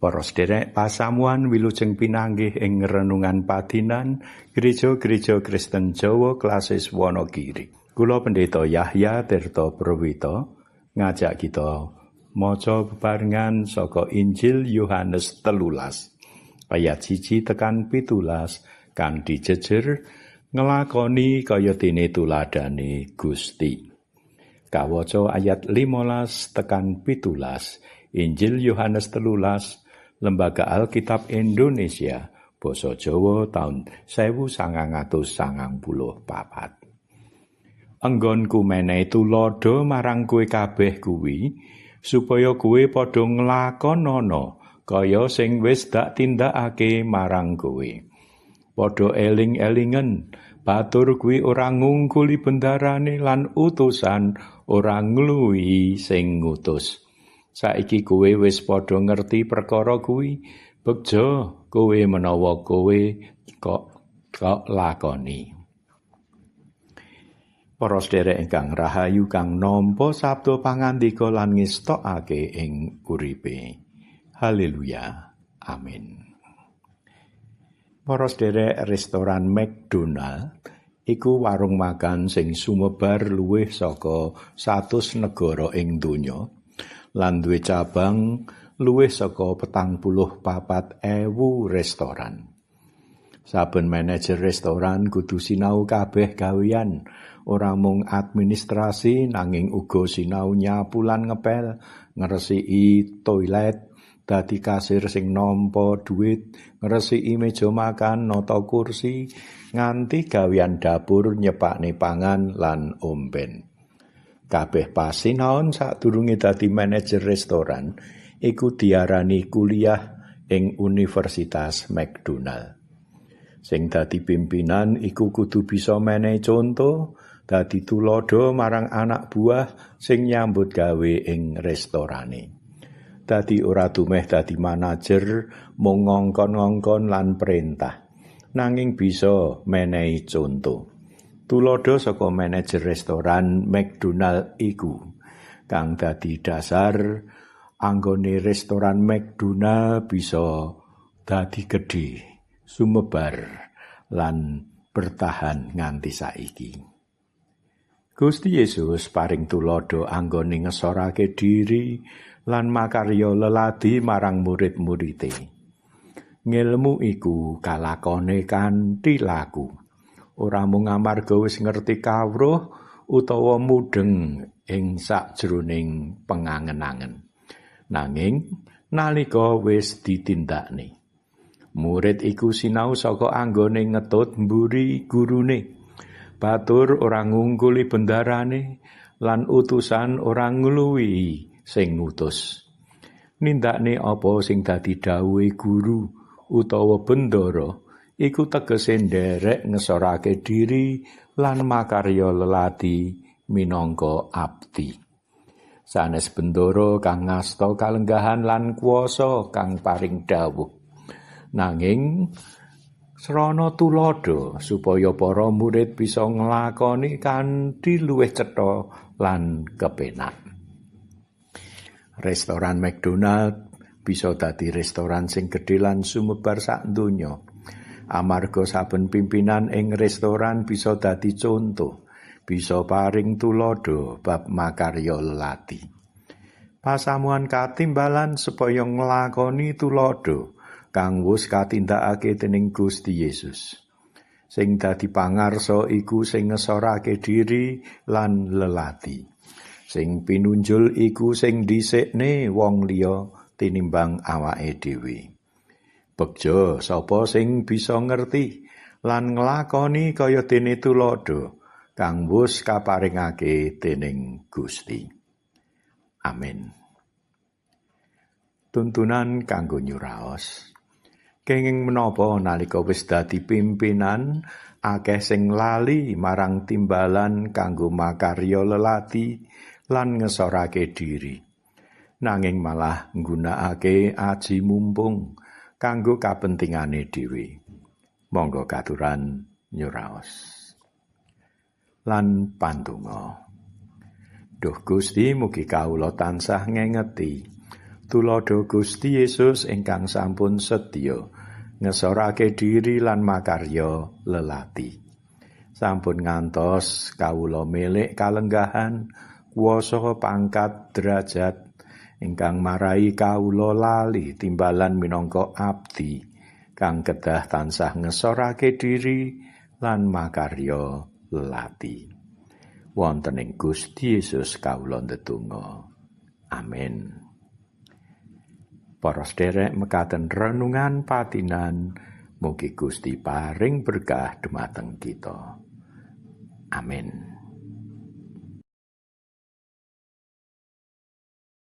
Para sederek pasamuan wilujeng pinanggih ing renungan padinan Gereja-gereja Kristen Jawa Klasis Wonogiri. Kula Pendeta Yahya Tirta Prawita ngajak kita maca bebarengan saka Injil Yohanes 13 ayat 1 tekan 17 kanthi jejer nglakoni kaya dene tuladhane Gusti. Kawaca ayat 15 tekan 17 Injil Yohanes 13 Lembaga Alkitab Indonesia Basa Jawa taun 1994. Enggonku menehi tuladha marang kowe kabeh kuwi supaya kowe padha nglakonana kaya sing wis dak tindakake marang kowe. Padha eling-elingen, batur kuwi ora ngungkuli bendarane lan utusan ora ngluwihi sing ngutus. Saiki kowe wis padha ngerti perkara kuwi, bejo kowe menawa kowe kok kok lakoni. Para sederek ingkang rahayu kang nampa sabda pangandika lan ngestokake ing uripe. Haleluya. Amin. Para sederek, restoran McDonald iku warung makan sing sumebar luwih saka 100 negara ing donya lan duwe cabang luwih saka 44.000 restoran. Saben manajer restoran kudu sinau kabeh gawean, ora mung administrasi nanging uga sinau nyapu lan ngepel, ngresiki toilet, dadi kasir sing nampa dhuwit, ngresiki meja makan, nata kursi, nganti gawean dapur nyepakne pangan lan omben. Kabeh pasinaon sadurunge dadi manajer restoran iku diarani kuliah ing Universitas McDonald. Sing dadi pimpinan iku kudu bisa menehi conto, dadi tuladha marang anak buah sing nyambut gawe ing restorane. Dadi ora dumeh dadi manajer mung ngongkon-ngongkon lan perintah, nanging bisa menehi conto. Tuladha saka manajer restoran McDonald iku kang dadi dasar anggone restoran McDonald bisa dadi gedhe, sumebar lan bertahan nganti saiki. Gusti Yesus paring tuladha anggone ngesorake diri lan makarya leladi marang murid-muride. Ngelmu iku kalakone kanthi laku. Ora mung amarga wis ngerti kawruh utawa mudheng ing sakjroning pengangen-angen, nanging nalika wis ditindakne. Murid iku sinau saka anggone ngetut mburi gurune. Batur ora ngungkuli bendarane lan utusan ora ngluwihi sing ngutus. Nindakne apa sing dadi dawuhe guru utawa bendara iku tegese nderek ngesorake diri lan makarya leladi minangka abdi. Sanes bendara kang ngasta kalenggahan lan kuwasa kang paring dawuh, nanging srana tuladha supaya para murid bisa nglakoni kanthi luwih cetha lan kepenak. Restoran McDonald bisa dadi restoran sing gedhe lan sumebar sak donya. Amarga saben pimpinan ing restoran bisa dadi conto, bisa paring tuladha bab makarya leladi. Pasamuan katimbalan supaya nglakoni tuladha kang wis katindakake dening Gusti Yesus. Sing dadi pangarsa iku sing ngesorake diri lan leladi. Sing pinunjul iku sing dhisikne wong liya tinimbang awake dhewe. Begja sapa sing bisa ngerti lan nglakoni kaya dene tuladha kang wis kaparingake dening Gusti. Amin. Tuntunan kanggo nyuraos. Kenging menapa nalika wis dadi pimpinan akeh sing lali marang timbalan kanggo makarya leladi lan ngesorake diri, nanging malah nggunakake aji mumpung kanggo kapentingane dhewe. Monggo katuran nyuraos. Lan pandonga. Duh Gusti, mugi kawula tansah ngengeti Tuladha Gusti Yesus ingkang sampun setya ngesorake diri lan makarya lelati. Sampun ngantos kawula milik kalenggahan, kuwasa, pangkat, derajat ingkang marai kawula lali timbalan minangka abdi kang kedah tansah ngesorake diri lan makarya lelati. Wonten ing Gusti Yesus kawula ndedonga. Amin. Para sederek, mekaten renungan patinan, mugi Gusti paring berkah dumateng kita. Amin.